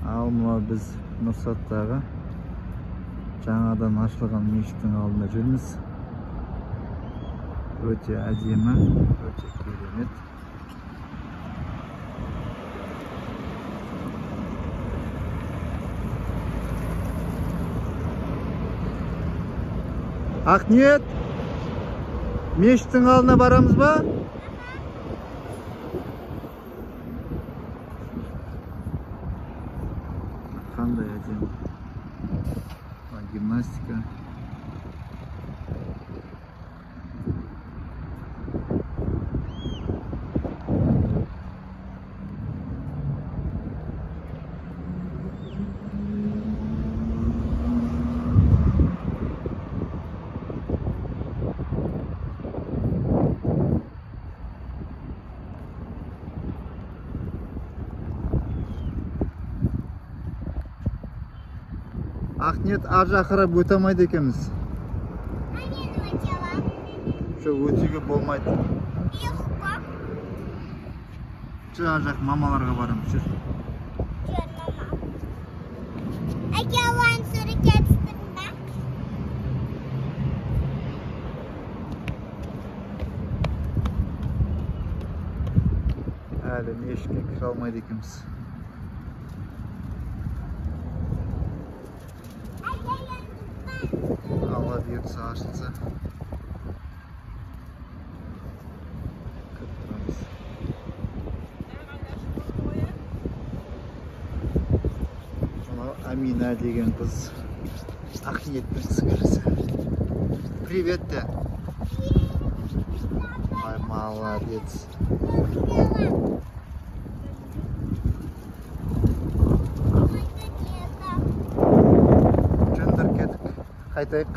Ал мынау біз Нұрсаттағы жаңадан ашылған мешіттің алдында жүрміз. Өте әдемі, өте керемет. Ақниет, мешіттің алдына барамыз ба? Қандай әдемі. Гимнастика. Ақниет, ар жаққа қарап өте алмайды екенбіз. А мен өте аламын. Жоқ, өтуге болмайды. Легко. Жүр, ар жақ мамаларға барамыз, жүр. Жүр, мама. Әке, алланың суретке түстің ба? Әлі мешітке кіре алмайды екенбіз. Алла бұйыртса ашылса кіріп тұрамыз. Мынау Амина деген қыз, Ақниеттің сіңілісі. Привет де. Ай, молодец. Жөндөр кеттік. Қайтайық.